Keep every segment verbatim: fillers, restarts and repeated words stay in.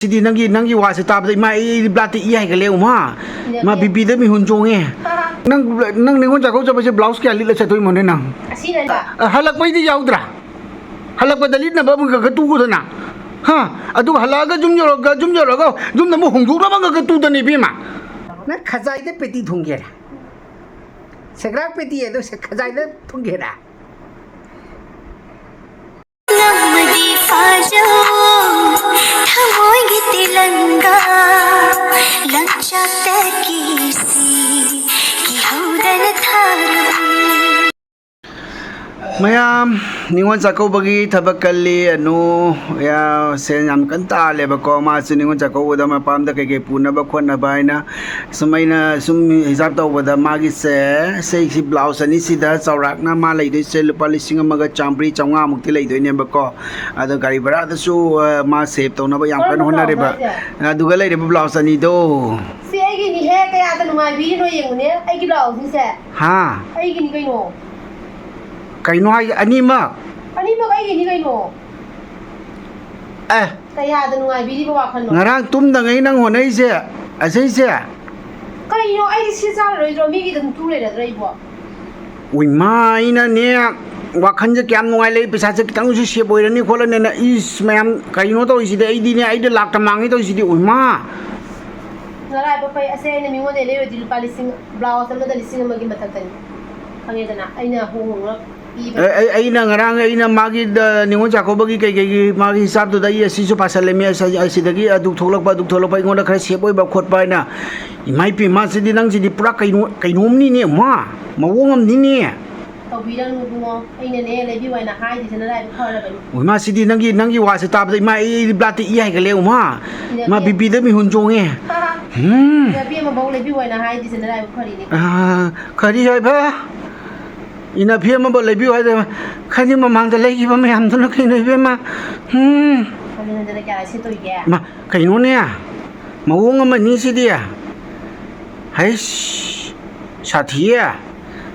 ꯁꯤꯗꯤ ꯅꯪꯒꯤ, ꯅꯪꯒꯤ ꯋꯥꯁꯦ ꯇꯥꯕꯗ, ꯏꯃꯥ, ꯑꯩ, ꯑꯩ ꯕ꯭ꯂꯥꯠꯇ ꯏ ꯍꯥꯏꯒꯠꯂꯦ, ꯎꯃꯥ꯫ ꯏꯃꯥ, ꯏꯅꯗꯦ꯫ ꯕꯤꯄꯤꯗ ꯃꯤꯍꯨꯟ ꯆꯣꯡꯉꯦ꯫ ꯅꯪ, ꯅꯪ ꯅꯤꯉꯣꯜ ꯆꯥꯛꯀꯧ ꯆꯠꯄꯁꯦ ꯕ꯭ꯂꯥꯎꯁ ꯀꯌꯥ ꯂꯤꯠꯂ ꯆꯠꯇꯣꯏꯃꯣꯅꯦ ꯅꯪ? ꯑꯁꯤꯅ ꯑ, ꯍꯜꯂꯛꯄꯩꯗꯤ ꯌꯥꯎꯗ꯭ꯔꯥ? ꯍꯜꯂꯛꯄꯗ ꯂꯤꯠꯅꯕ ꯑꯃꯈꯛ ꯇꯨꯒꯗꯅ꯫ ꯍꯥ? ꯑꯗꯨꯒ ꯍꯜꯂꯛꯑꯒ ꯌꯨꯝ ꯌꯧꯔꯒ, ꯌꯨꯝ ꯌꯧꯔꯒ ꯌꯨꯝꯗ ꯑꯃꯨꯛ ꯍꯣꯡꯗꯣꯛꯅꯕ ꯑꯃꯈꯛ ꯇꯨꯗꯅ, ꯏꯕꯦꯝꯃ꯫ ꯅꯪ ꯈꯖꯥꯏꯗ ꯄꯦꯇꯤ ꯊꯨꯡꯒꯦꯔꯥ? ꯁꯦꯒ꯭ꯔꯥꯛ ꯄꯦꯇꯤ ꯑꯗꯨ ꯁꯦ-, ꯈꯖꯥꯏꯗ ꯊꯨꯡꯒꯦꯔꯥ? ꯉꯝꯃꯗꯤ ꯐꯥꯖꯧ, ꯊꯃꯣꯏꯒꯤ ꯇꯤꯂꯪꯒꯥ, ꯂꯪꯆꯥꯛꯇ ꯀꯤꯁꯤ, ꯀꯤꯍꯧꯗꯅ ꯊꯥꯔꯕꯤ꯫ ꯃꯌꯥꯝ, ꯅꯤꯉꯣꯜ ꯆꯥꯛꯀꯧꯕꯒꯤ ꯊꯕꯛ ꯀꯜꯂꯤ ꯑꯅꯨ꯫ ꯌꯥ, ꯁꯦꯟ ꯌꯥꯝ ꯀꯟꯅ ꯇꯥꯜꯂꯦꯕꯀꯣ꯫ ꯃꯥꯁꯨ ꯅꯤꯉꯣꯜ ꯆꯥꯛꯀꯧꯕꯗ ꯃꯄꯥꯝꯗ ꯀꯩꯀꯩ ꯄꯨꯅꯕ ꯈꯣꯠꯅꯕ ꯍꯥꯏꯅ ꯁꯨꯝ, ꯑꯩꯅ ꯁꯨꯝ ꯍꯤꯁꯥꯞ ꯇꯧꯕꯗ, ꯃꯥꯒꯤꯁꯦ, ꯁꯤ, ꯁꯤ ꯕ꯭ꯂꯥꯎꯁ ꯑꯅꯤꯁꯤꯗ ꯆꯥꯎꯔꯥꯛꯅ ꯃꯥ ꯂꯩꯗꯣꯏꯁꯦ ꯂꯨꯄꯥ ꯂꯤꯁꯤꯡ ꯑꯃꯒ ꯆꯥꯝꯃꯔꯤ ꯆꯥꯝꯃꯉꯥꯃꯨꯛꯇꯤ ꯂꯩꯗꯣꯏꯅꯦꯕꯀꯣ꯫ ꯑꯗꯣ ꯒꯥꯔꯤ ꯚꯔꯥꯗꯁꯨ, ꯑ, ꯃꯥ ꯁꯦꯞ ꯇꯧꯅꯕ ꯌꯥꯝ ꯀꯟꯅ ꯀꯔꯝꯕ ꯍꯣꯠꯅꯔꯦꯕ꯫ ꯕ꯭ꯂꯥꯎꯁ ꯍꯥꯏꯁꯦ? ꯑꯗꯨꯒ ꯂꯩꯔꯤꯕ ꯕ꯭ꯂꯥꯎꯁ ꯑꯅꯤꯗꯣ꯫ ꯁꯤ ꯑꯩꯒꯤꯅꯤꯍꯦ, ꯀꯌꯥꯗ ꯅꯨꯡꯉꯥꯏꯕꯤꯔꯤꯅꯣ ꯌꯦꯡꯉꯨꯅꯦ, ꯑꯩꯒꯤ ꯕ꯭ꯂꯥꯎꯁꯁꯤꯡꯁꯦ꯫ ꯍꯥ? ꯑꯩꯒꯤꯅꯤ ꯀꯩꯅꯣ꯫ ꯀꯩꯅꯣ ꯍꯥꯏꯁꯦ? ꯑꯅꯤꯃꯛ? ꯑꯅꯤꯃꯛ ꯑꯩꯒꯤꯅꯤ ꯀꯩꯅꯣ꯫ ꯑꯦ꯫ ꯀꯌꯥꯗ ꯅꯨꯡꯉꯥꯏꯕꯤꯔꯤꯕ ꯋꯥꯈꯜꯅꯣ? ꯉꯔꯥꯡ ꯇꯨꯝꯗꯉꯩ ꯅꯪ ꯍꯣꯠꯅꯩꯁꯦ, ꯑꯁꯤꯁꯦ? ꯀꯩꯅꯣ, ꯑꯩꯗꯤ ꯁꯤ ꯆꯥꯔꯔꯣꯏꯗ꯭ꯔꯣ? ꯃꯤꯒꯤ ꯑꯗꯨꯝ ꯇꯨ ꯂꯩꯔꯗ꯭ꯔꯥ ꯑꯩꯕꯣ? ꯎꯏꯃꯥ, ꯑꯩꯅꯅꯦ, ꯋꯥꯈꯜꯁꯦ ꯀꯌꯥꯝ ꯅꯨꯡꯉꯥꯏ ꯂꯩ, ꯄꯩꯁꯥꯁꯦ ꯈꯤꯇꯪꯁꯨ ꯁꯦꯞ ꯑꯣꯏꯔꯅꯤ ꯈꯣꯠꯂꯅꯤꯅ꯫ ꯏꯁ, ꯃꯌꯥꯝ ꯀꯩꯅꯣ ꯇꯧꯔꯤꯁꯤꯗꯤ, ꯑꯩꯗꯤꯅꯦ, ꯑꯩꯗ ꯂꯥꯛꯇ ꯃꯥꯡꯉꯦ ꯇꯧꯔꯤꯁꯤꯗꯤ, ꯎꯏꯃꯥ꯫ ꯅꯔꯥꯏꯕꯛ ꯐꯩ, ꯑꯁꯦ ꯑꯩꯅ ꯃꯤꯉꯣꯟꯗ ꯂꯩꯔꯨꯔꯗꯤ ꯂꯨꯄꯥ ꯂꯤꯁꯤꯡ, ꯕ꯭ꯂꯥꯎꯁ ꯑꯃꯗ ꯂꯤꯁꯤꯡ ꯑꯃꯒꯤ ꯃꯊꯛꯇꯅꯤ꯫ ꯈꯪꯉꯦꯗꯅ, ꯑꯩꯅ ꯍꯣꯡ ꯍꯣꯡꯅ ꯄꯤꯕ꯫ ꯑꯩ, ꯑꯩ, ꯑꯩꯅ ꯉꯔꯥꯡ ꯑꯩꯅ ꯃꯥꯒꯤ, ꯑ, ꯅꯤꯉꯣꯜ ꯆꯥꯛꯀꯧꯕꯒꯤ ꯀꯩ ꯀꯩꯒꯤ ꯃꯥꯒꯤ ꯍꯤꯁꯥꯞꯇꯨꯗ ꯑꯩ ꯑꯁꯤꯁꯨ ꯄꯥꯁꯜꯂꯝꯃꯤ, ꯑꯁ-, ꯑꯁꯤꯗꯒꯤ ꯑꯗꯨ ꯊꯣꯛꯂꯛꯄ, ꯑꯗꯨ ꯊꯣꯛꯂꯛꯄ, ꯑꯩꯉꯣꯟꯗ ꯈꯔ ꯁꯦꯞ ꯑꯣꯏꯕ ꯈꯣꯠꯄ ꯍꯥꯏꯅ꯫ ꯏꯃꯥ ꯏꯄꯦꯝꯃ, ꯁꯤꯗꯤ ꯅꯪꯁꯤꯗꯤ ꯄꯨꯔꯥ ꯀꯩꯅꯣ, ꯀꯩꯅꯣꯝꯅꯤꯅꯦ, ꯃꯥ꯫ ꯃꯑꯣꯡ ꯑꯃꯅꯤꯅꯦ꯫ ꯇꯧꯕꯤꯔꯅꯨ ꯏꯕꯨꯡꯉꯣ, ꯑꯩꯅꯅꯦ ꯂꯩꯕꯤꯌꯨ ꯍꯥꯏꯅ ꯍꯥꯏꯗ꯭ꯔꯤꯁꯦ ꯅꯔꯥꯏꯕꯛ ꯐꯔꯕꯅꯤ꯫ ꯎꯃꯥ, ꯁꯤꯗꯤ ꯅꯪꯒꯤ, ꯅꯪꯒꯤ ꯋꯥꯁꯦ ꯇꯥꯕꯗ, ꯏꯃꯥ, ꯑꯩ, ꯑꯩꯗꯤ ꯕ꯭ꯂꯥꯠꯇ ꯏ ꯍꯥꯏꯒꯠꯂꯦ, ꯎꯃꯥ꯫ ꯏꯃꯥ, ꯏꯅꯕꯤ꯫ ꯕꯤꯄꯤꯗ ꯃꯤꯍꯨꯟ ꯆꯣꯡꯉꯦ꯫ ꯎꯝ꯫ ꯏꯅꯕꯤ ꯑꯃꯐꯥꯎ ꯂꯩꯕꯤꯌꯨ ꯍꯥꯏꯅ ꯍꯥꯏꯗ꯭ꯔꯤꯁꯦ ꯅꯔꯥꯏꯕꯛ ꯐꯔꯤꯅꯤ꯫ ꯑꯥ, ꯀꯔꯤ ꯍꯥꯏꯕ? ꯏꯅꯐꯤ ꯑꯃꯐꯥꯎ ꯂꯩꯕꯤꯌꯨ ꯍꯥꯏꯗꯅ, ꯈꯔꯗꯤ ꯃꯃꯥꯡꯗ ꯂꯩꯈꯤꯕ ꯃꯌꯥꯝꯗꯨꯅ ꯀꯩꯅꯣ, ꯏꯕꯦꯝꯃ? ꯎꯝ꯫ ꯍꯟꯖꯤꯟ ꯍꯟꯖꯤꯟꯅ ꯀꯌꯥ ꯁꯦꯠꯇꯣꯔꯤꯒꯦ? ꯃꯥ, ꯀꯩꯅꯣꯅꯦ? ꯃꯑꯣꯡ ꯑꯃꯅꯤ ꯁꯤꯗꯤ꯫ ꯍꯩꯁ, ꯁꯥꯊꯤꯌꯦ꯫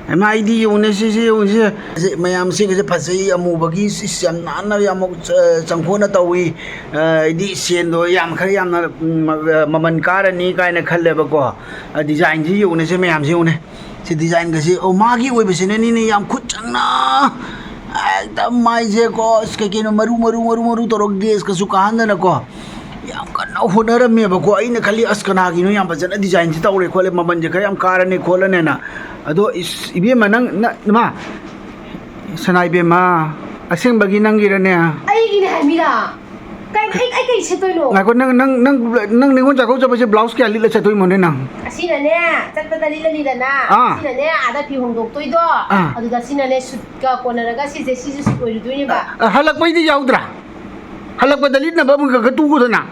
ꯍꯩꯃꯥ, ꯑꯩꯗꯤ ꯌꯦꯡꯉꯨꯅꯦ, ꯁꯤꯁꯦ ꯌꯦꯡꯉꯨꯅꯦ, ꯁꯤ ꯃꯌꯥꯝꯁꯤꯒꯁꯦ ꯐꯖꯩ, ꯑꯃꯨꯕꯒꯤ ꯁꯤꯁ ꯌꯥꯝ ꯅꯥꯟꯅ, ꯌꯥꯝ ꯆ-, ꯆꯪꯈꯣꯟꯅ ꯇꯧꯏ꯫ ꯑ, ꯍꯥꯏꯗꯤ ꯁꯦꯟꯗꯣ ꯌꯥꯝ, ꯈꯔ ꯌꯥꯝꯅ, ꯎꯝ, ꯃ-, ꯃꯃꯜ ꯀꯥꯔꯅꯤ ꯀꯥꯏꯅ ꯈꯜꯂꯦꯕꯀꯣ꯫ ꯑ, ꯗꯤꯖꯥꯏꯟꯁꯤ ꯌꯦꯡꯉꯨꯅꯦ, ꯁꯤ ꯃꯌꯥꯝꯁꯤ ꯌꯦꯡꯉꯨꯅꯦ꯫ ꯁꯤ ꯗꯤꯖꯥꯏꯟꯒꯁꯤ, ꯑꯣ, ꯃꯥꯒꯤ ꯑꯣꯏꯕꯁꯤꯅꯅꯤꯅꯦ, ꯌꯥꯝ ꯈꯨꯠ ꯆꯪꯅ, ꯍꯦꯛꯇ ꯃꯥꯏꯁꯦꯀꯣ, ꯑꯁ, ꯀꯩ ꯀꯩꯅꯣ, ꯃꯔꯨ, ꯃꯔꯨ, ꯃꯔꯨ, ꯃꯔꯨ ꯇꯧꯔꯒ ꯒ꯭ꯂꯦꯁꯀꯁꯨ ꯀꯥꯍꯟꯗꯅꯀꯣ, ꯌꯥꯝ ꯀꯟꯅ ꯍꯣꯠꯅꯔꯝꯃꯦꯕꯀꯣ꯫ ꯑꯩꯅ ꯈꯜꯂꯤ, "ꯑꯁ, ꯀꯅꯥꯒꯤꯅꯣ ꯌꯥꯝ ꯐꯖꯅ ꯗꯤꯖꯥꯏꯟꯁꯤ ꯇꯧꯔꯦ ꯈꯣꯠꯂꯦ, ꯃꯃꯜꯁꯦ ꯈꯔ ꯌꯥꯝ ꯀꯥꯔꯅꯤ ꯈꯣꯠꯂꯅꯦꯅ"꯫ ꯑꯗꯣ, ꯏꯁ, ꯏꯕꯦꯝꯃ, ꯅꯪ, ꯅ-, ꯏꯃꯥ, ꯁꯅꯥ ꯏꯕꯦꯝꯃ, ꯑꯁꯦꯡꯕꯒꯤ ꯅꯪꯒꯤꯔꯅꯦ? ꯑꯩꯒꯤꯅꯦ ꯍꯥꯏꯕꯤꯔꯥ? ꯀꯩ, ꯑꯩ, ꯑꯩ ꯀꯩ ꯁꯦꯠꯇꯣꯏꯅꯣ? ꯉꯥꯏꯈꯣ, ꯅꯪ, ꯅꯪ, ꯅꯪ, ꯅꯪ ꯅꯤꯉꯣꯜ ꯆꯥꯛꯀꯧ ꯆꯠꯄꯁꯦ ꯕ꯭ꯂꯥꯎꯁ ꯀꯌꯥ ꯂꯤꯠꯂ ꯆꯠꯇꯣꯏꯃꯣꯅꯦ ꯅꯪ? ꯑꯁꯤꯅꯅꯦ, ꯆꯠꯄꯗ ꯂꯤꯠꯂꯅꯤꯗꯅ, ꯑꯥ꯫ ꯑꯁꯤꯅꯅꯦ, ꯑꯥꯗ ꯐꯤ ꯍꯣꯡꯗꯣꯛꯇꯣꯏꯗꯣ, ꯑꯥ꯫ ꯑꯗꯨꯗ ꯁꯤꯅꯅꯦ, ꯁꯨꯠꯀ ꯀꯣꯟꯅꯔꯒ ꯁꯤꯁꯦ, ꯁꯤꯁꯨ ꯁꯨꯠ ꯑꯣꯏꯔꯨꯗꯣꯏꯅꯦꯕ꯫ ꯑ, ꯍꯜꯂꯛꯄꯩꯗꯤ ꯌꯥꯎꯗ꯭ꯔꯥ? ꯍꯜꯂꯛꯄꯗ ꯂꯤꯠꯅꯕ ꯑꯃꯈꯛ ꯇꯨꯒꯗꯅ,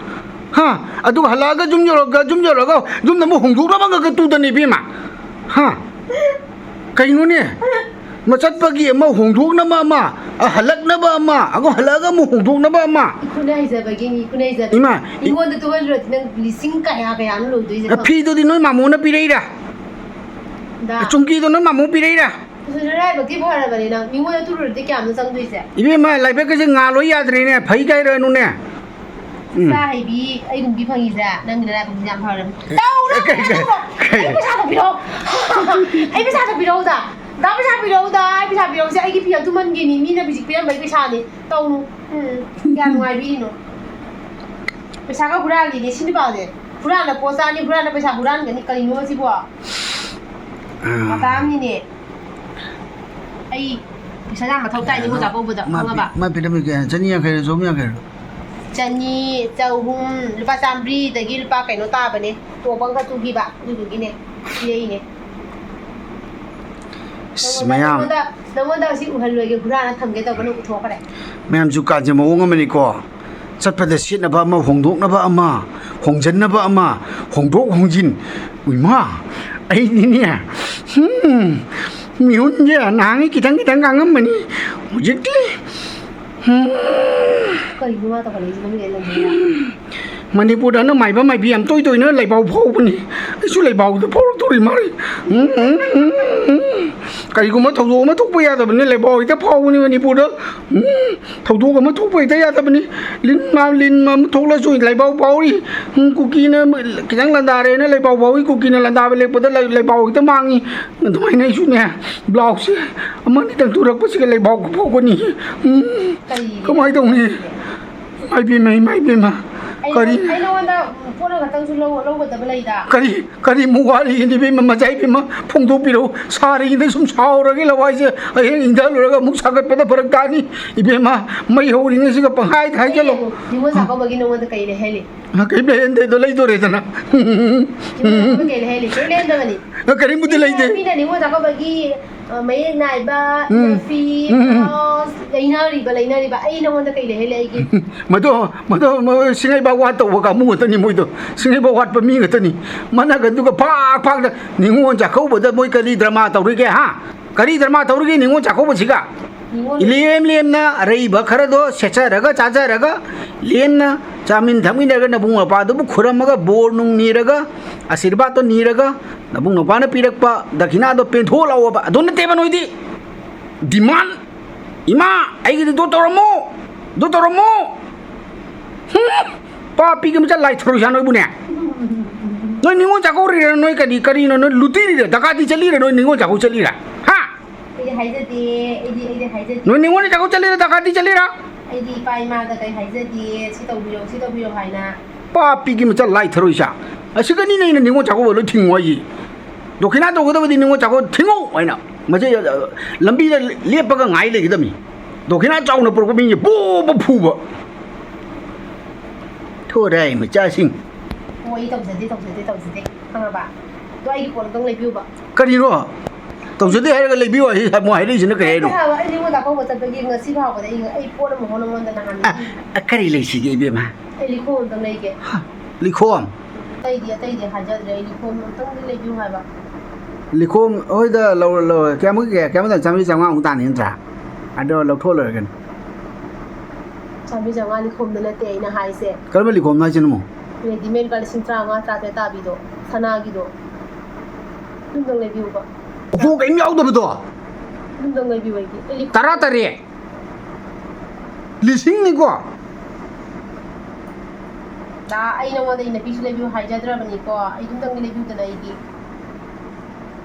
ꯍꯥ? ꯑꯗꯨꯒ ꯍꯜꯂꯛꯑꯒ ꯌꯨꯝ ꯌꯧꯔꯒ, ꯌꯨꯝ ꯌꯧꯔꯒ ꯌꯨꯝꯗ ꯑꯃꯨꯛ ꯍꯣꯡꯗꯣꯛꯅꯕ ꯑꯃꯈꯛ ꯇꯨꯗꯅ, ꯏꯕꯦꯝꯃ, ꯍꯥ? ꯀꯩꯅꯣꯅꯦ? ꯃꯆꯠꯄꯒꯤ ꯑꯃ, ꯍꯣꯡꯗꯣꯛꯅꯕ ꯑꯃ, ꯑ, ꯍꯜꯂꯛꯅꯕ ꯑꯃ, ꯑꯗꯨꯒ ꯍꯜꯂꯛꯑꯒ ꯑꯃꯨꯛ ꯍꯣꯡꯗꯣꯛꯅꯕ ꯑꯃ꯫ ꯏꯈꯨꯠꯅ ꯍꯩꯖꯕꯒꯤꯅꯤ, ꯏꯈꯨꯠꯅ ꯍꯩꯖꯕꯒꯤ꯫ ꯏꯃꯥ, ꯏ- ꯃꯤꯉꯣꯟꯗ ꯇꯨꯍꯜꯂꯨꯔꯗꯤ ꯅꯪ ꯂꯤꯁꯤꯡ ꯀꯌꯥ ꯀꯌꯥꯅꯣ ꯂꯣꯏꯗꯣꯏꯁꯦ, ꯑ, ꯈꯪ- ꯐꯤꯗꯨꯗꯤ ꯅꯣꯏ ꯃꯥꯃꯣꯅ ꯄꯤꯔꯛꯏꯔꯥ? ꯗꯥ꯫ ꯆꯨꯝꯀꯤꯗꯣ ꯅꯣꯏ ꯃꯥꯃꯣ ꯄꯤꯔꯛꯏꯔꯥ? ꯑꯗꯨ ꯅꯔꯥꯏꯕꯛꯇꯤ ꯐꯔꯕꯅꯦ ꯅꯪ꯫ ꯃꯤꯉꯣꯟꯗ ꯇꯨꯔꯨꯔꯗꯤ ꯀꯌꯥꯝꯅꯣ ꯆꯪꯗꯣꯏꯁꯦ? ꯏꯕꯦꯝꯃ, ꯂꯥꯏꯕꯛꯀꯁꯦ ꯉꯥ ꯂꯣꯏ ꯌꯥꯗ꯭ꯔꯦꯅꯦ, ꯐꯩ ꯀꯥꯏꯔꯅꯨꯅꯦ꯫ ꯎꯝ꯫ ꯏꯆꯥ ꯍꯩꯕꯤ ꯑꯩꯒꯨꯝꯕꯤ ꯐꯪꯉꯤꯁꯦ ꯅꯪꯒꯤ ꯅꯔꯥꯏꯕꯛꯁꯦ ꯌꯥꯝ ꯐꯔꯕꯅꯦ꯫ ꯇꯧꯔꯣ, ꯀꯩ, ꯀꯩ, ꯇꯧꯔꯣ꯫ ꯀꯩ? ꯑꯩ ꯄꯩꯁꯥꯗꯣ ꯄꯤꯔꯛꯑꯣ꯫ ꯑꯩ ꯄꯩꯁꯥꯗꯣ ꯄꯤꯔꯛꯎꯗ꯫ ꯗꯥ, ꯄꯩꯁꯥ ꯄꯤꯔꯛꯎꯗ꯫ ꯑꯩ ꯄꯩꯁꯥ ꯄꯤꯔꯛꯎꯁꯦ ꯑꯩꯒꯤ ꯐꯤ ꯑꯗꯨꯃꯟꯒꯤꯅꯤ꯫ ꯃꯤꯅ ꯍꯧꯖꯤꯛ ꯄꯤꯔꯝꯕꯒꯤ ꯄꯩꯁꯥꯅꯤ꯫ ꯇꯧꯅꯨ꯫ ꯎꯝ꯫ ꯀꯌꯥ ꯅꯨꯡꯉꯥꯏꯕꯤꯔꯤꯅꯣ? ꯄꯩꯁꯥꯒ ꯍꯨꯔꯥꯜꯂꯤꯅꯦ ꯁꯤ ꯅꯨꯄꯥꯁꯦ꯫ ꯍꯨꯔꯥꯟꯅ ꯄꯣꯠ ꯆꯥꯅꯤ, ꯍꯨꯔꯥꯟꯅ ꯄꯩꯁꯥ ꯍꯨꯔꯥꯟꯒꯅꯤ꯫ ꯀꯔꯤꯅꯣ ꯁꯤꯕꯣ? ꯑꯥ꯫ ꯃꯇꯥ ꯑꯃꯅꯤꯅꯦ꯫ ꯑꯩ ꯄꯩꯁꯥ ꯌꯥꯝ ꯃꯊꯧ ꯇꯥꯏꯅꯦ, ꯃꯥ ꯈꯪꯉꯕ? ꯄꯤ-, ꯃꯥ ꯄꯤꯔꯝꯃꯤ ꯀꯌꯥ? ꯆꯅꯤ ꯌꯥꯡꯈꯩꯔꯣ, ꯆꯍꯨꯝ ꯌꯥꯡꯈꯩꯔꯣ? ꯆꯅꯤ, ꯆꯍꯨꯝ, ꯂꯨꯄꯥ ꯆꯥꯃꯔꯤꯗꯒꯤ ꯂꯨꯄꯥ ꯀꯩꯅꯣ ꯇꯥꯕꯅꯦ, ꯇꯣꯞ ꯑꯃꯒ ꯇꯨꯈꯤꯕ, ꯑꯗꯨꯗꯨꯒꯤꯅꯦ ꯄꯤꯔꯛꯏꯅꯦ꯫ ꯑꯁ, ꯅꯉꯣꯟꯗ, ꯃꯌꯥꯝ꯫ ꯅꯉꯣꯟꯗ, ꯅꯉꯣꯟꯗ ꯑꯁꯤ ꯎꯍꯜꯂꯣꯏꯒꯦ, ꯍꯨꯔꯥꯟꯅ ꯊꯝꯒꯦ ꯇꯧꯕ, ꯅꯪ ꯎꯊꯣꯛꯈ꯭ꯔꯦ꯫ ꯃꯌꯥꯝꯁꯨ ꯀꯥꯟꯁꯦ ꯃꯑꯣꯡ ꯑꯃꯅꯤꯀꯣ꯫ ꯆꯠꯄꯗ ꯁꯦꯠꯅꯕ ꯑꯃ, ꯍꯣꯡꯗꯣꯛꯅꯕ ꯑꯃ, ꯍꯣꯡꯖꯟꯅꯕ ꯑꯃ, ꯍꯣꯡꯗꯣꯛ ꯍꯣꯡꯖꯤꯟ꯫ ꯎꯏꯃꯥ, ꯑꯩꯗꯤꯅꯦ, ꯍꯨꯝ, ꯃꯤꯍꯨꯟꯁꯦ ꯅꯍꯥꯟꯒꯩ ꯈꯤꯇꯪ ꯈꯤꯇꯪ ꯀꯥꯡꯉꯝꯕꯅꯤ, ꯍꯧꯖꯤꯛꯇꯤ, ꯍꯨꯝ꯫ ꯀꯩꯅꯣ ꯃꯥ ꯇꯧꯈꯠꯂꯛꯏꯁꯦ ꯃꯃꯤꯡ ꯑꯩ ꯂꯪꯗꯣꯏꯔꯥ? ꯃꯅꯤꯄꯨꯔꯗ ꯍꯟꯗꯛ ꯃꯥꯏꯕ ꯃꯥꯏꯕꯤ ꯌꯥꯝ ꯇꯣꯏ ꯇꯣꯏꯅ ꯂꯩꯕꯥꯎ ꯐꯥꯎꯕꯅꯤ꯫ ꯑꯩꯁꯨ ꯂꯩꯕꯥꯎꯗ ꯐꯥꯎꯔꯛꯇꯣꯔꯤ ꯃꯥꯜꯂꯤ꯫ ꯎꯝ, ꯎꯝ, ꯎꯝ, ꯎꯝ, ꯎꯝ꯫ ꯀꯔꯤꯒꯨꯝꯕ ꯊꯧꯗꯣꯛ ꯑꯃ ꯊꯣꯛꯄ ꯌꯥꯗꯕꯅꯤ, ꯂꯩꯕꯥꯛ ꯍꯦꯛꯇ ꯐꯥꯎꯕꯅꯤ ꯃꯅꯤꯄꯨꯔꯗ꯫ ꯎꯝ, ꯊꯧꯗꯣꯛ ꯑꯃ ꯊꯣꯛꯄ ꯍꯦꯛꯇ ꯌꯥꯗꯕꯅꯤ꯫ ꯂꯤꯟ ꯃꯥ-, ꯂꯤꯟ ꯑꯃ ꯊꯣꯛꯂꯁꯨ ꯂꯩꯕꯥꯛ ꯐꯥꯎꯔꯤ꯫ ꯎꯝ, ꯀꯨꯀꯤꯅ ꯈꯤꯇꯪ ꯂꯥꯟꯗꯥꯔꯦꯅ ꯂꯩꯕꯥꯛ ꯐꯥꯎꯏ, ꯀꯨꯀꯤꯅ ꯂꯥꯟꯗꯥꯕ ꯂꯦꯞꯄꯗ ꯂꯩ-, ꯂꯩꯕꯥꯛ ꯍꯦꯛꯇ ꯃꯥꯡꯉꯤ꯫ ꯑꯗꯨꯃꯥꯏꯅ ꯑꯩꯁꯨꯅꯦ, ꯕ꯭ꯂꯥꯎꯁꯁꯦ ꯑꯃꯅꯤꯇꯪ ꯇꯨꯔꯛꯄꯁꯤꯒ ꯂꯩꯕꯥꯛ ꯐꯥꯎꯒꯅꯤ꯫ ꯎꯝ, ꯀꯔꯤꯒꯤ? ꯀꯃꯥꯏꯅ ꯇꯧꯅꯤ? ꯏꯃꯥ ꯏꯕꯦꯝꯃ, ꯏꯃꯥ ꯏꯕꯦꯝꯃ, ꯑꯩ ꯀꯔꯤ? ꯑꯩ ꯅꯉꯣꯟꯗ ꯄꯣꯠ ꯑꯃꯈꯛꯇꯪꯁꯨ ꯂꯧ-, ꯂꯧꯒꯗꯕ ꯂꯩꯗ꯫ ꯀꯔꯤ? ꯀꯔꯤꯃꯨꯛ ꯋꯥꯠꯂꯤꯒꯦ ꯏꯕꯦꯝꯃ, ꯃꯆꯥ ꯏꯕꯦꯝꯃ, ꯐꯣꯡꯗꯣꯛꯄꯤꯔꯛꯎ꯫ ꯁꯥꯔꯤꯉꯩꯗ ꯁꯨꯝ ꯁꯥꯎꯔꯒꯦ, ꯂꯋꯥꯏꯁꯦ ꯍꯌꯦꯡ ꯏꯪꯊꯍꯜꯂꯨꯔꯒ ꯑꯃꯨꯛ ꯁꯥꯒꯠꯄꯗ ꯐꯔꯛ ꯇꯥꯅꯤ꯫ ꯏꯕꯦꯝꯃ, ꯃꯩ ꯍꯧꯔꯤꯉꯩꯁꯤꯒ ꯄꯪꯍꯥꯏꯗ ꯍꯥꯏꯖꯜꯂꯣ꯫ ꯅꯤꯉꯣꯜ ꯆꯥꯛꯀꯧꯕꯒꯤ ꯅꯉꯣꯟꯗ ꯀꯩ ꯂꯩꯍꯜꯂꯤ? ꯑ, ꯀꯩꯝ ꯂꯩꯍꯟꯗꯦ, ꯑꯗꯣ ꯂꯩꯗꯣꯔꯦꯗꯅ꯫ ꯅꯤꯉꯣꯜ ꯆꯥꯛꯀꯧꯕꯒꯤ ꯀꯩ ꯂꯩꯍꯜꯂꯤ? ꯀꯩꯝ ꯂꯩꯍꯟꯗꯕꯅꯤ꯫ ꯑ, ꯀꯔꯤꯝꯕꯨꯗꯤ ꯃꯤꯅ, ꯂꯩꯗꯦ꯫ ꯃꯤꯅ ꯅꯤꯉꯣꯜ ꯆꯥꯛꯀꯧꯕꯒꯤ, ꯑ, ꯃꯌꯦꯛ ꯅꯥꯏꯕ, ꯎꯝ꯫ ꯏꯅꯐꯤ, ꯎꯝ, ꯎꯝ꯫ ꯕ꯭ꯂꯥꯎꯁ, ꯂꯩꯅꯔꯤꯕ, ꯂꯩꯅꯔꯤꯕ꯫ ꯑꯩ ꯅꯉꯣꯟꯗ ꯀꯩ ꯂꯩꯍꯜꯂꯤ ꯑꯩꯒꯤ? ꯃꯗꯣ, ꯃꯗꯣ, ꯃꯣꯏ ꯁꯤꯡꯉꯩꯕꯥꯛ ꯋꯥꯠ ꯇꯧꯕ ꯀꯥꯡꯕꯨ ꯉꯥꯛꯇꯅꯤ ꯃꯣꯏꯗꯣ꯫ ꯁꯤꯡꯉꯩꯕꯥꯛ ꯋꯥꯠꯄ ꯃꯤ ꯉꯥꯛꯇꯅꯤ꯫ ꯃꯅꯒꯟꯗꯨꯒ ꯐꯥꯛ ꯐꯥꯛꯇ ꯅꯤꯉꯣꯜ ꯆꯥꯛꯀꯧꯕꯗ ꯃꯣꯏ ꯀꯔꯤ ꯗ꯭ꯔꯃꯥ ꯇꯧꯔꯤꯒꯦ, ꯍꯥ? ꯀꯔꯤ ꯗ꯭ꯔꯃꯥ ꯇꯧꯔꯤꯒꯦ ꯅꯤꯉꯣꯜ ꯆꯥꯛꯀꯧꯕꯁꯤꯒ? ꯅꯤꯉꯣꯜ ꯏꯂꯦꯝ ꯂꯦꯝꯅ ꯑꯔꯩꯕ ꯈꯔꯗꯣ ꯁꯦꯠꯆꯔꯒ ꯆꯥꯖꯔꯒ ꯂꯦꯝꯅ ꯆꯥꯃꯤꯟ ꯊꯛꯃꯤꯟꯅꯔꯒ ꯅꯕꯨꯡ ꯃꯄꯥꯗꯨꯕꯨ ꯈꯨꯔꯝꯃꯒ ꯕꯣꯔ ꯅꯨꯡ ꯅꯤꯔꯒ ꯑꯥꯁꯤꯔꯕꯥꯗꯇꯣ ꯅꯤꯔꯒ ꯅꯕꯨꯡ ꯅꯄꯥꯅ ꯄꯤꯔꯛꯄ ꯗꯈꯤꯅꯥꯗꯣ ꯄꯦꯟꯊꯣꯛꯂꯛꯑꯣꯕ꯫ ꯑꯗꯨ ꯅꯠꯇꯦꯕ ꯅꯣꯏꯗꯤ꯫ ꯗꯤꯃꯥꯟ, "ꯏꯃꯥ, ꯑꯩꯒꯤꯗꯤ ꯗꯣ ꯇꯧꯔꯝꯃꯣ, ꯗꯣ ꯇꯧꯔꯝꯃꯣ"꯫ ꯍꯨꯝ! ꯄꯥꯄꯤꯒꯤ ꯃꯆꯥ ꯂꯥꯏ ꯊꯔꯣꯏ ꯁꯥ ꯅꯣꯏꯕꯨꯅꯦ꯫ ꯅꯣꯏ ꯅꯤꯉꯣꯜ ꯆꯥꯛꯀꯧꯔꯤꯔ? ꯅꯣꯏ ꯀꯔꯤ, ꯀꯔꯤꯅꯣ? ꯅꯣꯏ ꯂꯨꯇꯤꯔꯤꯔ? ꯗꯀꯥꯇꯤ ꯆꯠꯂꯤꯔ? ꯅꯣꯏ ꯅꯤꯉꯣꯜ ꯆꯥꯛꯀꯧ ꯆꯠꯂꯤꯔ? ꯍꯥ? ꯑꯩꯗꯤ ꯍꯥꯏꯖꯗꯦ, ꯑꯩꯗꯤ, ꯑꯩꯗꯤ ꯍꯥꯏꯖꯗꯦ꯫ ꯅꯣꯏ ꯅꯤꯉꯣꯜ ꯆꯥꯛꯀꯧ ꯆꯠꯂꯤꯔ? ꯗꯀꯥꯇꯤ ꯆꯠꯂꯤꯔ? ꯑꯩꯗꯤ ꯏꯄꯥ ꯏꯃꯥꯗ ꯀꯩ ꯍꯥꯏꯖꯗꯦ, ꯁꯤ ꯇꯧꯕꯤꯔꯣ, ꯁꯤ ꯇꯧꯕꯤꯔꯣ ꯍꯥꯏꯅ꯫ ꯄꯥꯄꯤꯒꯤ ꯃꯆꯥ ꯂꯥꯏ ꯊꯔꯣꯏ ꯁꯥ꯫ ꯑꯁꯤꯒꯅꯤꯅꯦ ꯑꯩꯅ ꯅꯤꯉꯣꯜ ꯆꯥꯛꯀꯧꯕ ꯂꯣꯏ ꯊꯤꯡꯉꯣ ꯍꯥꯏꯁꯦ꯫ ꯗꯣꯈꯤꯅꯥ ꯇꯧꯒꯗꯕꯗꯤ ꯅꯤꯉꯣꯜ ꯆꯥꯛꯀꯧ ꯊꯤꯡꯉꯣ ꯍꯥꯏꯅ꯫ ꯃꯁꯤ, ꯑ, ꯂꯝꯕꯤꯗ ꯂꯦꯞꯄꯒ ꯉꯥꯏ ꯂꯩꯒꯗꯕꯅꯤ꯫ ꯗꯣꯈꯤꯅꯥ ꯆꯥꯎꯅ ꯄꯨꯔꯛꯄ ꯃꯤꯁꯦ ꯄꯨ ꯄꯨ ꯐꯨꯕ꯫ ꯊꯣꯔꯥꯏ ꯃꯆꯥꯁꯤꯡ꯫ ꯑꯣ, ꯑꯩ ꯇꯧꯖꯗꯦ, ꯇꯧꯖꯗꯦ, ꯇꯧꯖꯗꯦ꯫ ꯈꯪꯉꯕ? ꯑꯗꯣ ꯑꯩꯒꯤ ꯄꯣꯠ ꯑꯝꯇꯪ ꯂꯩꯕꯤꯌꯨꯕ꯫ ꯀꯔꯤꯅꯣ? ꯇꯧꯖꯗꯦ ꯍꯥꯏꯔꯒ ꯂꯩꯕꯤꯌꯨ ꯍꯥꯏ-, ꯑꯃꯨꯛ ꯍꯥꯏꯔꯛꯏꯁꯤꯅ ꯀꯩ ꯍꯥꯏꯅꯣ? ꯅꯠꯇꯦ ꯍꯥꯏꯕ, ꯑꯩ ꯅꯤꯉꯣꯜ ꯆꯥꯛꯀꯧꯕ ꯆꯠꯄꯒꯤ ꯉꯁꯤ ꯐꯥꯎꯕꯗ ꯑꯩ, ꯑꯩ ꯄꯣꯠ ꯑꯃꯐꯥꯎ ꯅꯉꯣꯟꯗ ꯅꯍꯥꯟ ꯑ, ꯑ, ꯀꯔꯤ ꯂꯩꯁꯤꯒꯦ ꯏꯕꯦꯝꯃ? ꯑꯩ ꯂꯤꯈꯣꯝ ꯑꯝꯇꯪ ꯂꯩꯒꯦ꯫ ꯍꯥ, ꯂꯤꯈꯣꯝ? ꯑꯇꯩꯗꯤ, ꯑꯇꯩꯗꯤ ꯍꯥꯏꯖꯗ꯭ꯔꯦ, ꯑꯩ ꯂꯤꯈꯣꯝ ꯑꯝꯇꯪꯗꯤ ꯂꯩꯕꯤꯌꯨ ꯍꯥꯏꯕ꯫ ꯂꯤꯈꯣꯝ, ꯍꯣꯏꯗ, ꯂꯧꯔꯣ, ꯂꯧꯔꯣ꯫ ꯀꯌꯥꯃꯨꯛ, ꯀꯌꯥ, ꯀꯌꯥꯃꯨꯛ ꯇꯥ-, ꯆꯥꯝꯃꯔꯤ ꯆꯥꯝꯃꯉꯥꯃꯨꯛ ꯇꯥꯅꯤ ꯅꯠꯇ꯭ꯔꯥ? ꯑꯗꯣ ꯂꯧꯊꯣꯛꯑ ꯂꯣꯏꯔꯦ ꯀꯩꯅꯣ꯫ ꯆꯥꯝꯃꯔꯤ ꯆꯥꯝꯃꯉꯥ ꯂꯤꯈꯣꯝꯗ ꯅꯠꯇꯦ ꯑꯩꯅ ꯍꯥꯏꯁꯦ꯫ ꯀꯔꯝꯕ ꯂꯤꯈꯣꯝꯅꯣ ꯍꯥꯏꯁꯤꯅ ꯑꯃꯨꯛ? ꯔꯦꯗꯤꯃꯦꯗ ꯂꯨꯄꯥ ꯂꯤꯁꯤꯡ ꯇꯔꯥꯃꯉꯥ, ꯇꯔꯥꯇꯔꯦꯠ ꯇꯥꯕꯤꯗꯣ, ꯁꯅꯥꯒꯤꯗꯣ꯫ ꯑꯗꯨꯝꯇꯪ ꯂꯩꯕꯤꯌꯨꯕ꯫ ꯃꯀꯣꯛ ꯀꯔꯤꯝ ꯌꯥꯎꯗꯕꯗꯣ꯫ ꯑꯗꯨꯝꯇꯪ ꯂꯩꯕꯤꯌꯨ ꯑꯩꯒꯤ꯫ ꯑꯩ ꯂꯤꯛ- ꯇꯔꯥ ꯇꯔꯦꯠ꯫ ꯂꯤꯁꯤꯡꯅꯤꯀꯣ꯫ ꯗꯥ, ꯑꯩ ꯅꯉꯣꯟꯗ ꯏꯟꯅꯐꯤꯁꯨ ꯂꯩꯕꯤꯌꯨ ꯍꯥꯏꯖꯗ꯭ꯔꯕꯅꯤꯀꯣ꯫ ꯑꯩ ꯑꯗꯨꯝꯇꯪꯗꯤ ꯂꯩꯕꯤꯌꯨꯗꯅ ꯑꯩꯒꯤ꯫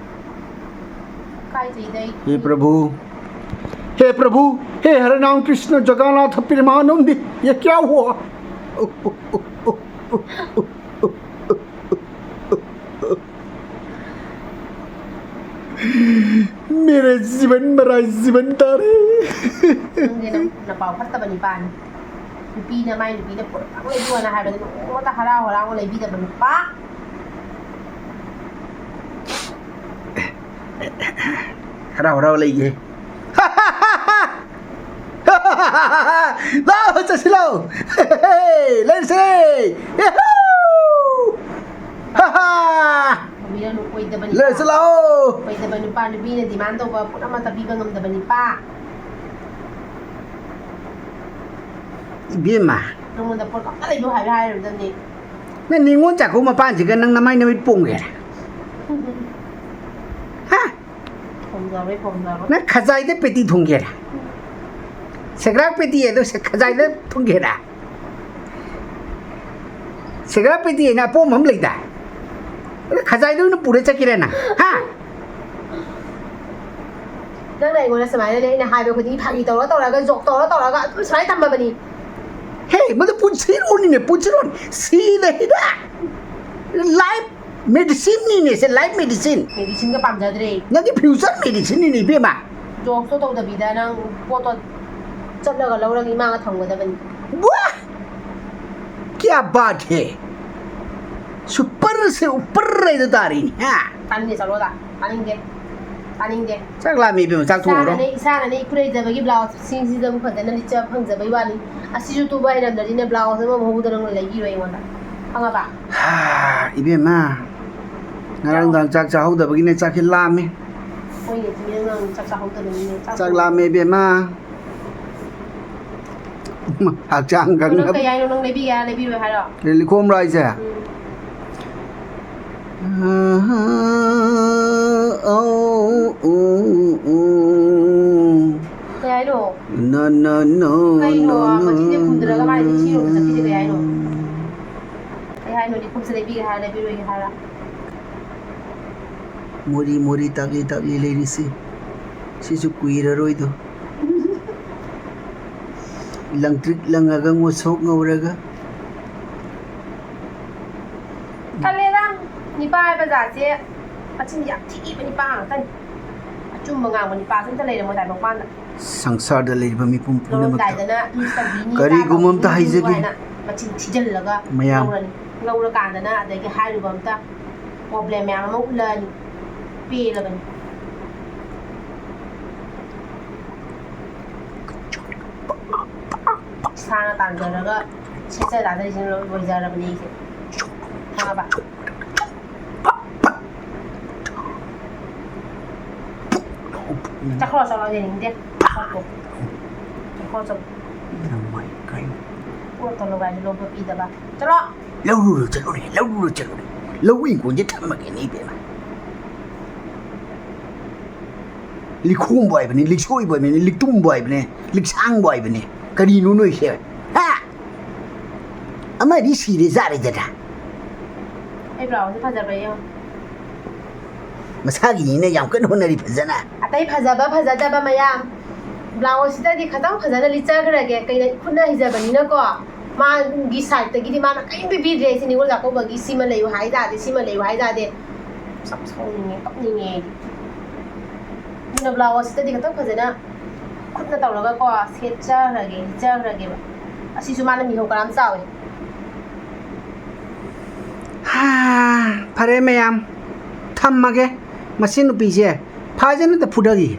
ꯀꯥꯏ ꯆꯩꯗ ꯑꯩ? हे प्रभु, हे प्रभु, हे हरे राम कृष्ण जगन्नाथ प्रेमानंदी, ये क्या हुआ? मेरे जीवन मरा जीवन तारे। ꯅꯪꯗꯤ ꯅꯪ ꯅꯄꯥꯎ ꯐꯠꯇꯕ ꯅꯤꯄꯥꯅꯤ꯫ ꯅꯨꯄꯤꯅ ꯃꯥꯏ ꯅꯨꯄꯤꯅ ꯄꯨꯔꯛꯂꯛꯂꯦ ꯏꯕꯨꯡꯉꯣꯅ ꯍꯥꯏꯕꯗ ꯅꯣꯡꯃꯇ ꯍꯔꯥꯎ ꯍꯔꯥꯎꯅ ꯂꯩꯕꯤꯗꯕ ꯅꯨꯄꯥ꯫ ꯍꯔꯥꯎ ꯍꯔꯥꯎ ꯂꯩꯒꯦ꯫ ꯂꯥꯎ, ꯆꯠꯁꯤ ꯂꯥꯎ꯫ ꯂꯩꯔꯁꯦ꯫ ꯌꯥꯍꯨ! ꯍꯥ ꯍꯥ! ꯇꯧꯕꯤꯔꯅꯨ, ꯑꯣꯏꯗꯕ ꯅꯨꯄꯥ꯫ ꯂꯩꯔꯁꯤ ꯂꯥꯎ꯫ ꯑꯣꯏꯗꯕ ꯅꯨꯄꯥ, ꯅꯨꯄꯤꯅ demand ꯇꯧꯕ ꯄꯣꯠ ꯑꯃꯠꯇ ꯄꯤꯕ ꯉꯝꯗꯕ ꯅꯨꯄꯥ꯫ ꯏꯕꯦꯝꯃ꯫ ꯅꯉꯣꯟꯗ ꯄꯣꯠ ꯑꯝꯇ ꯂꯩꯕꯤꯌꯨ ꯍꯥꯏꯕ ꯍꯥꯏꯔꯨꯗꯕꯅꯤ꯫ ꯅꯪ ꯅꯤꯉꯣꯜ ꯆꯥꯛꯀꯧ ꯃꯄꯥꯟꯁꯤꯒ ꯅꯪ ꯅꯃꯥꯏ ꯅꯃꯤꯠ ꯄꯣꯝꯒꯦꯔꯥ? ꯍꯥ? ꯄꯣꯝꯖꯔꯣꯏ, ꯄꯣꯝꯖꯔꯣꯏ꯫ ꯅꯪ ꯈꯖꯥꯏꯗ ꯄꯦꯇꯤ ꯊꯨꯡꯒꯦꯔꯥ? ꯁꯦꯒ꯭ꯔꯥꯛ ꯄꯦꯇꯤ ꯍꯥꯏꯗꯣ ꯁꯦ-, ꯈꯖꯥꯏꯗ ꯊꯨꯡꯒꯦꯔꯥ? ꯁꯦꯒ꯭ꯔꯥꯛ ꯄꯦꯇꯤ ꯍꯥꯏꯅ ꯑꯄꯣꯝꯕ ꯑꯃ ꯂꯩꯗꯥꯏ? ꯑꯗ ꯈꯖꯥꯏꯗ ꯑꯣꯏꯅ ꯄꯨꯔ ꯆꯠꯀꯦꯔꯥ ꯅꯪ? ꯍꯥ? ꯅꯪꯅ ꯑꯩꯉꯣꯟꯗ ꯁꯨꯃꯥꯏꯅꯅꯦ, ꯑꯩꯅ ꯍꯥꯏꯕ ꯈꯨꯗꯤꯡꯒꯤ ꯐꯥꯒꯤ ꯇꯧꯔ ꯇꯧꯔꯒ, joke ꯇꯧꯔ ꯇꯧꯔꯒ ꯑꯗꯨꯝ ꯁꯨꯃꯥꯏꯅ ꯊꯝꯃꯕꯅꯤ꯫ ꯍꯦ, ꯃꯗꯨ ꯄꯨꯟꯁꯤꯔꯣꯟꯅꯤꯅꯦ, ꯄꯨꯟꯁꯤꯔꯣꯟ꯫ See the ꯍꯤꯗꯥꯛ꯫ Life medicine ꯅꯤꯅꯦ ꯁꯦ, life medicine꯫ Medicine ꯒ ꯄꯥꯝꯖꯗ꯭ꯔꯦ꯫ ꯅꯪꯗꯤ future medicine ꯅꯤꯅꯦ ꯏꯕꯦꯝꯃ꯫ Joke ꯁꯨ ꯇꯧꯗꯕꯤꯗ ꯅꯪ ꯄꯣꯠꯇꯣ ꯆꯠꯂꯒ ꯂꯧꯔꯒ ꯏꯃꯥꯒ ꯊꯝꯒꯗꯕꯅꯤ꯫ ꯋꯥ! क्या बात है? Super से ऊपर ꯍꯥꯏꯗꯣ ꯇꯥꯔꯦꯅꯦ, ꯍꯥ? ꯇꯥꯅꯤꯡꯗꯦ, ꯆꯠꯂꯣꯗ꯫ ꯇꯥꯅꯤꯡꯗꯦ꯫ ꯇꯥꯅꯤꯡꯗꯦ꯫ ꯆꯥꯛ ꯂꯥꯝꯃꯦ ꯏꯕꯦꯝꯃ, ꯆꯥꯛ ꯊꯣꯡꯉꯨꯔꯣ꯫ ꯏꯁꯥꯅꯅꯦ, ꯏꯁꯥꯅꯅꯦ ꯏꯈꯨꯔꯩꯖꯕꯒꯤ blouse ꯁꯤꯡꯁꯤꯗꯕꯨ ꯐꯖꯅ ꯂꯤꯠꯆ ꯐꯪꯖꯕꯩ ꯋꯥꯅꯤ꯫ ꯑꯁꯤꯁꯨ ꯇꯨꯕ ꯍꯩꯔꯝꯗ꯭ꯔꯗꯤꯅꯦ, blouse ꯑꯃ ꯃꯍꯨꯗ ꯅꯪꯅ ꯂꯩꯕꯤꯔꯣꯏ ꯑꯩꯉꯣꯟꯗ꯫ ꯈꯪꯉꯕ? ꯍꯥ, ꯏꯕꯦꯝꯃ, ꯉꯔꯥꯡ ꯅꯨꯡꯗꯥꯡ ꯆꯥꯛ ꯆꯥꯍꯧꯗꯕꯒꯤꯅꯦ, ꯆꯥꯛꯁꯦ ꯂꯥꯝꯃꯦ꯫ ꯍꯣꯏꯅꯦ, ꯆꯨꯝꯃꯤꯅꯦ, ꯅꯪ ꯆꯥꯛ ꯆꯥꯍꯧꯗꯕꯅꯤꯅꯦ, ꯆꯥꯛ ꯆꯥꯛ ꯂꯥꯝꯃꯦ ꯏꯕꯦꯝꯃ꯫ ꯍꯛꯆꯥꯡ ꯅꯪ ꯀꯪꯅꯕ꯫ ꯀꯩ ꯍꯥꯏꯅꯣ? ꯅꯪ ꯂꯩꯕꯤꯒꯦ ꯍꯥꯏꯔ ꯂꯩꯕꯤꯔꯣꯏ ꯍꯥꯏꯔꯣ? ꯀꯩ ꯂꯤꯈꯣꯝꯔꯣ ꯍꯥꯏꯁꯦ? ꯎꯝ꯫ ꯑꯍ꯫ Oh, oh, oh. ꯀꯩ ꯍꯥꯏꯅꯣ? No, no, no, ꯀꯩꯅꯣ? no, no. ꯃꯆꯤꯟꯁꯦ ꯈꯨꯝꯗ꯭ꯔꯒ ꯃꯥꯅ ꯊꯤꯔꯨꯕ ꯆꯠꯈꯤꯁꯦ ꯀꯩ ꯍꯥꯏꯅꯣ? ꯀꯩ ꯍꯥꯏꯅꯣ? ꯂꯤꯈꯨꯝꯁꯦ ꯂꯩꯕꯤꯒꯦ ꯍꯥꯏꯔ, ꯂꯩꯕꯤꯔꯣꯏꯒꯦ ꯍꯥꯏꯔ? ꯃꯣꯔꯤ ꯃꯣꯔꯤ ꯇꯥꯛꯂꯤ ꯇꯥꯛꯂꯤ ꯂꯩꯔꯤꯁꯤ, ꯁꯤꯁꯨ ꯀꯨꯏꯔꯔꯣꯏꯗꯣ꯫ ꯂꯪꯇ꯭ꯔꯤꯛ ꯂꯪꯉꯒ ꯉꯧꯁꯣꯛ ꯉꯧꯔꯒ꯫ ꯇꯜꯂꯦꯗ, ꯅꯤꯄꯥ ꯍꯥꯏꯕ ꯖꯥꯠꯁꯦ ꯃꯆꯤꯟ ꯌꯥꯝ ꯊꯤꯕ ꯅꯤꯄꯥ ꯉꯥꯛꯇꯅꯤ꯫ ꯑꯆꯨꯝꯕ ꯉꯥꯡꯕ ꯅꯤꯄꯥꯁꯨ ꯑꯝꯇ ꯂꯩꯔꯝꯃꯣꯏ ꯇꯥꯏꯕꯪꯄꯥꯟꯗ꯫ ꯁꯪꯁꯥꯔꯗ ꯂꯩꯔꯤꯕ ꯃꯤꯄꯨꯝ ꯄꯨꯝꯅꯃꯛꯇ ꯂꯧꯔꯝꯗꯥꯏꯗꯅ ꯃꯤꯁ ꯇꯧꯕꯤꯅꯤ, ꯀꯔꯤꯒꯨꯝꯕ ꯑꯝꯇ ꯇꯥ ꯇꯧꯕꯤꯅꯤ ꯍꯥꯏꯖꯒꯦ꯫ ꯍꯥꯏꯅ ꯃꯆꯤꯟ ꯊꯤꯖꯤꯜꯂꯒ ꯃꯌꯥꯝ꯫ ꯂꯧꯔꯅꯤ꯫ ꯂꯧꯔꯀꯥꯟꯗꯅ ꯑꯗꯒꯤ ꯍꯥꯏꯔꯨꯕ ꯑꯝꯇ ꯄ꯭ꯔꯣꯕ꯭ꯂꯦꯝ ꯃꯌꯥꯝ ꯑꯃ ꯎꯠꯂꯛꯑꯅꯤ꯫ ꯄꯦꯜꯂꯕꯅꯤ꯫ ꯏꯁꯥꯅ ꯇꯥꯟꯖꯔꯒ ꯁꯦꯠꯆ ꯆꯥꯖꯔꯤꯁꯤꯅ ꯂꯣꯏꯖꯔꯕꯅꯤ ꯑꯩꯁꯦ꯫ ꯈꯪꯉꯕ? ꯆꯠꯈ꯭ꯔꯣ, ꯆꯠꯂꯣ, ꯌꯦꯡꯅꯤꯡꯗꯦ꯫ ꯆꯠꯈ꯭ꯔꯣ꯫ ꯆꯠꯈ꯭ꯔꯣ, ꯆꯠꯂꯣ꯫ ꯅꯃꯥꯏ ꯀꯩ꯫ ꯄꯣꯠꯇꯣ ꯂꯧ ꯍꯥꯏꯗꯤ ꯂꯧꯕ ꯄꯤꯗꯕ꯫ ꯆꯠꯂꯣ꯫ ꯂꯧꯔꯨꯔꯣ ꯆꯠꯂꯨꯅꯦ, ꯂꯧꯔꯨꯔꯣ ꯆꯠꯂꯨꯅꯦ꯫ ꯂꯧ ꯏꯪꯈꯣꯜꯁꯦ ꯊꯝꯃꯒꯦꯅꯦ ꯏꯕꯦꯝꯃ꯫ ꯂꯤꯈꯣꯝꯕꯨ ꯍꯥꯏꯕꯅꯤ, ꯂꯤꯛꯁꯣꯏꯕꯨ ꯍꯥꯏꯕꯅꯤ, ꯂꯤꯛꯇꯨꯝꯕꯨ ꯍꯥꯏꯕꯅꯤ, ꯂꯤꯛꯁꯥꯡꯕꯨ ꯍꯥꯏꯕꯅꯤ꯫ ꯀꯔꯤꯅꯣ ꯅꯣꯏꯁꯦ? ꯍꯥ? ꯑꯃꯗꯤ ꯁꯤꯔꯦ ꯆꯥꯔꯦꯗꯅ꯫ ꯑꯩ ꯕ꯭ꯂꯥꯎꯁꯁꯦ ꯐꯖꯕ꯭ꯔꯥ ꯌꯦꯡꯉꯣ꯫ ꯃꯁꯥꯒꯤꯅꯤꯅ ꯌꯥꯝ ꯀꯟꯅ ꯍꯣꯠꯅꯔꯤ ꯐꯖꯅ꯫ ꯑꯇꯩ ꯐꯖꯕ ꯐꯖꯗꯕ ꯃꯌꯥꯝ, ꯕ꯭ꯂꯥꯎꯁꯁꯤꯗꯗꯤ ꯈꯇꯪ ꯐꯖꯅ ꯂꯤꯠꯆꯈ꯭ꯔꯒꯦ꯫ ꯀꯩꯅꯣ, ꯈꯨꯠꯅ ꯍꯩꯖꯕꯅꯤꯅꯀꯣ, ꯃꯥꯒꯤ ꯁꯥꯏꯠꯇꯒꯤꯗꯤ ꯃꯥꯅ ꯀꯔꯤꯝ ꯄꯤꯕꯤꯗ꯭ꯔꯦ꯫ ꯁꯤ ꯅꯤꯉꯣꯜ ꯆꯥꯛꯀꯧꯕꯒꯤ ꯁꯤꯃ ꯂꯩꯌꯨ ꯍꯥꯏ ꯌꯥꯗꯦ, ꯁꯤꯃ ꯂꯩꯌꯨ ꯍꯥꯏ ꯌꯥꯗꯦ꯫ ꯌꯥꯝ ꯁꯥꯎꯅꯤꯡꯉꯦ, ꯀꯞꯅꯤꯡꯉꯦ ꯑꯩꯗꯤ꯫ ꯑꯗꯨꯅ ꯕ꯭ꯂꯥꯎꯁꯁꯤꯗꯗꯤ ꯈꯇꯪ ꯐꯖꯅ ꯈꯨꯠꯅ ꯇꯧꯔꯒꯀꯣ, ꯁꯦꯠꯆꯈ꯭ꯔꯒꯦ, ꯂꯤꯠꯆꯈ꯭ꯔꯒꯦꯕ꯫ ꯑꯁꯤꯁꯨ ꯃꯥꯅ ꯃꯤꯍꯧ ꯀꯔꯥꯝ ꯆꯥꯎꯋꯦ꯫ ꯍꯥ, ꯐꯔꯦ ꯃꯌꯥꯝ, ꯊꯝꯃꯒꯦ꯫ ꯃꯁꯤ ꯅꯨꯄꯤꯁꯦ ꯐꯖꯅ ꯑꯝꯇ ꯐꯨꯗꯈꯤꯒꯦ꯫